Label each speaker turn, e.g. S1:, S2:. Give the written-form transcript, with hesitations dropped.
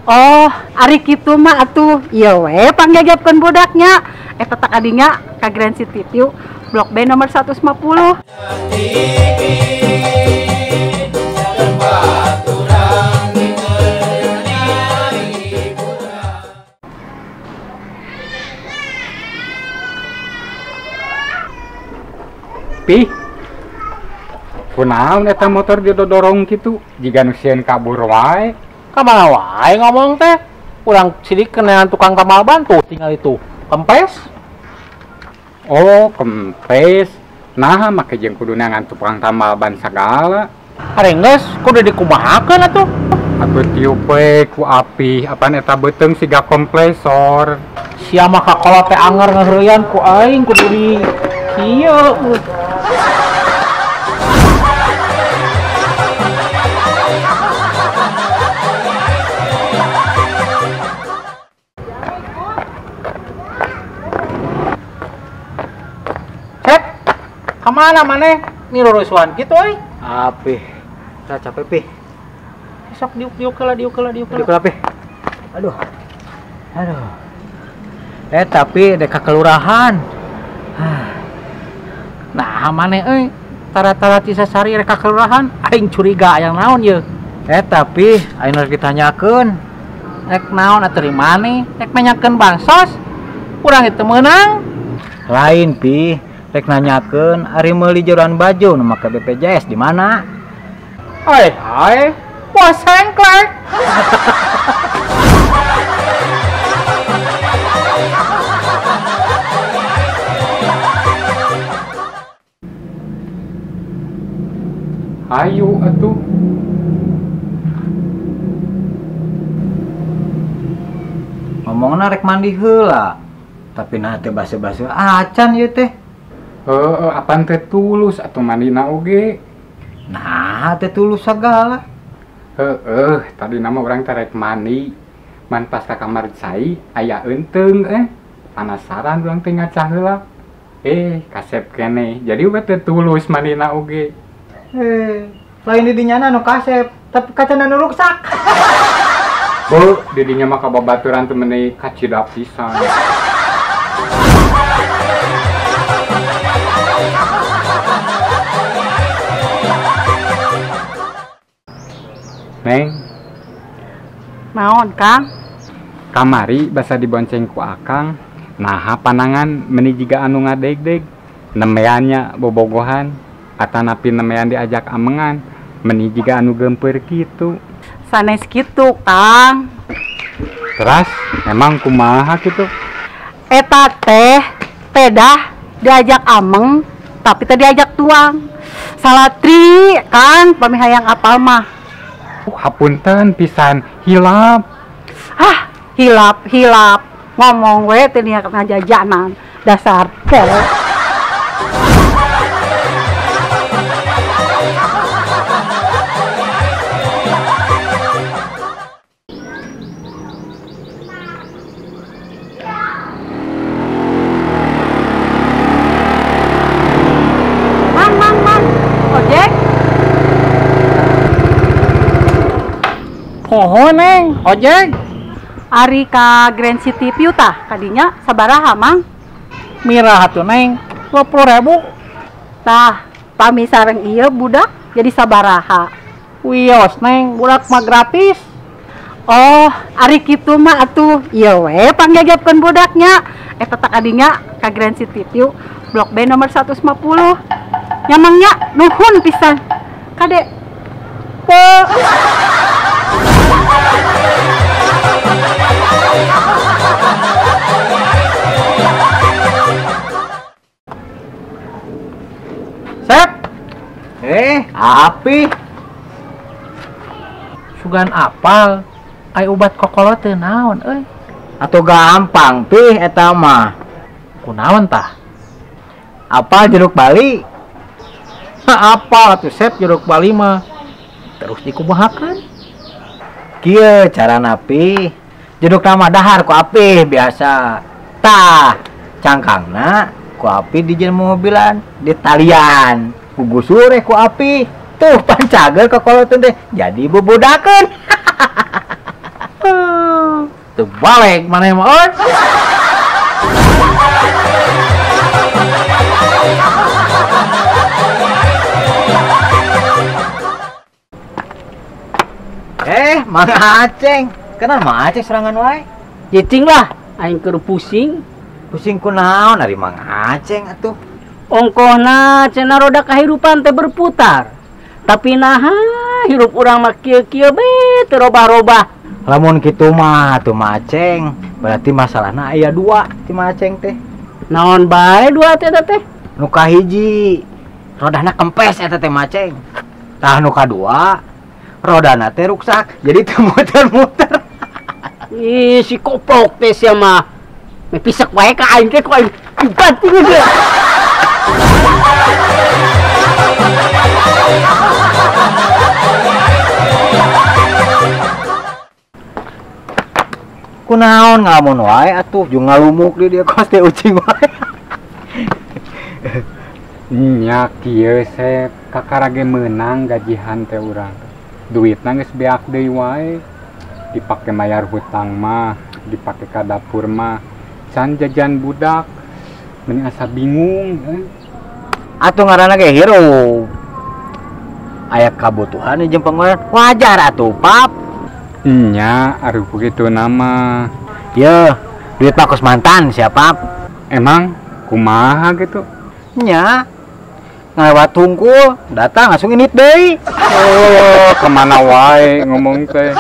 S1: Oh, ari kitu mah atuh ieu we panggegepkeun budaknya. Eta tak adinya ka Grand City View Blok B nomor 150.
S2: Pi, kunaon eta motor didodorong kitu jiga nu sieun kabur wae.
S3: Kamana wae ngomong teh, urang sidik kenean tukang tambal ban tuh tinggal itu kempes.
S2: Oh kempes, nah make jeung kudu neangan tukang tambal ban sagala.
S3: Ari geus kudu dikumahakeun atuh.
S2: Atuh tiup we ku api, apaan eta beuteung siga kompresor.
S3: Sia mah kakolot teh anger ngaheureyan ku aing kudu di kieu. Kemana maneh? Nirurusuan gitu euy.
S4: Apih. Saya capek pih.
S3: Sok diuk-diuk heula, diuk heula, diuk heula.
S4: Diuk heula pih. Aduh. Aduh. Tapi dek ka kelurahan.
S3: Nah, maneh euy, tara-tara Cisasari rek ka kelurahan, aing curiga aya naon yeuh.
S4: Tapi aing rek ditanyakeun.
S3: Rek naon atuh di maneh? Rek nanyakeun bansos? Urang teu meunang.
S4: Lain pih. Rek nanyakeun ari meuli jeroan baju nu make BPJS di mana?
S3: Hai hai, puas sengklek.
S2: Ayo atuh.
S4: Ngomongna rek mandi heula, tapi nah teh basa-basa acan ieu teh.
S2: Heeh, apaan teh tulus atuh mandina oge.
S4: Nah, teh tulus sagala.
S2: Heeh, tadi nama urang teh rek mandi. Man pas ka kamar cai aya eunteung Penasaran urang teh ngacah heula. Kasep keneh. Jadi we teh tulus mandina oge.
S4: Lain di dinya nu kasep, tapi kacana nu ruksak.
S2: Bu, di dinya mah kababaturan teh meuni kacida pisan. Neng.
S1: Naon, Kang?
S2: Kamari basa dibonceng ku Akang. Naha panangan meni jiga anu ngadegdeg. Nemeannya bobogohan atanapi nemean diajak amengan meni jiga anu gempeur kitu.
S1: Sanes kitu, Kang.
S2: Teras emang kumaha kitu?
S1: Eta teh pedah diajak ameng tapi teh diajak tuang. Salatri, Kang, pami hayang apal mah.
S2: Hapunten pisan hilap.
S1: Ah, hilap hilap. Ngomong we teu niat ngajajanan. Dasar kele. Mang, mang, mang. Ojek.
S3: Poho neng, ojek.
S1: Ari ka Grand City View tah, kadinya sabaraha mang?
S3: Mirah atuh neng, 20.000.
S1: Tah, pami sareng ieu budak jadi sabaraha.
S3: Wios neng, budak mah gratis.
S1: Oh, ari kitu mah atuh ieu we panggegepkeun budaknya. Eta tak adinya ka Grand City View Blok B nomor 150. Nyamangnya nuhun pisan. Kade. Po.
S3: Sep.
S4: Api.
S3: Sugan apal. Ai obat kokolot teh naon euy?
S4: Atuh gampang pih eta mah.
S3: Kunaon tah?
S4: Apal jeruk Bali?
S3: Apal atuh Sep jeruk Bali mah. Terus dikumahakeun?
S4: Kieu carana pi. Jeruk nama dahar ku api biasa. Tah, cangkangna ku api di mobilan, di talian. Ku gusur ku api. Tuh pancager kokoloteun teh jadi bubudakeun.
S3: Teu balik maneh mah euy.
S4: Mang Aceng. Kenal Mang Aceng serangan wae.
S5: Cicing lah, aing keur pusing.
S4: Pusing kunaon ari Mang Aceng atuh.
S5: Ongkohna cenah roda kahirupan teh berputar. Tapi naha hirup urang mah kieu-kieu be teu robah-robah.
S4: Lamun kitu mah atuh Mang Aceng, berarti masalahna aya dua ti Mang Aceng teh.
S5: Naon bae dua teh teh?
S4: Nu kahiji rodana kempes eta teh Mang Aceng. Tah nu kadua rodana teh ruksak, jadi teu muter-muter.
S5: Ih, si koplok teh sia mah. Me pisek wae ka aing teh ku aing dibanting geus.
S4: Kunaon ngalamun wae atuh jeung ngalumuk di dia kos teh ucing wae.
S2: Nya kieu sep kakara ge meunang gajihan teh urang. Duitna geus beak deui wae. Dipake mayar hutang mah, dipake ka dapur mah. Can jajan budak. Meni asa bingung
S4: Atuh ngaranna ge hirup. Aya kabutuhan jeung pengeluaran wajar atuh, Pap.
S2: Nya, ari kitu nama.
S4: Yeuh, duit mah kos mantan siapa?
S2: Emang kumaha gitu?
S4: Nya. Ngalewat tungkul, datang langsung init deui.
S2: Oh, kemana wae ngomong teh.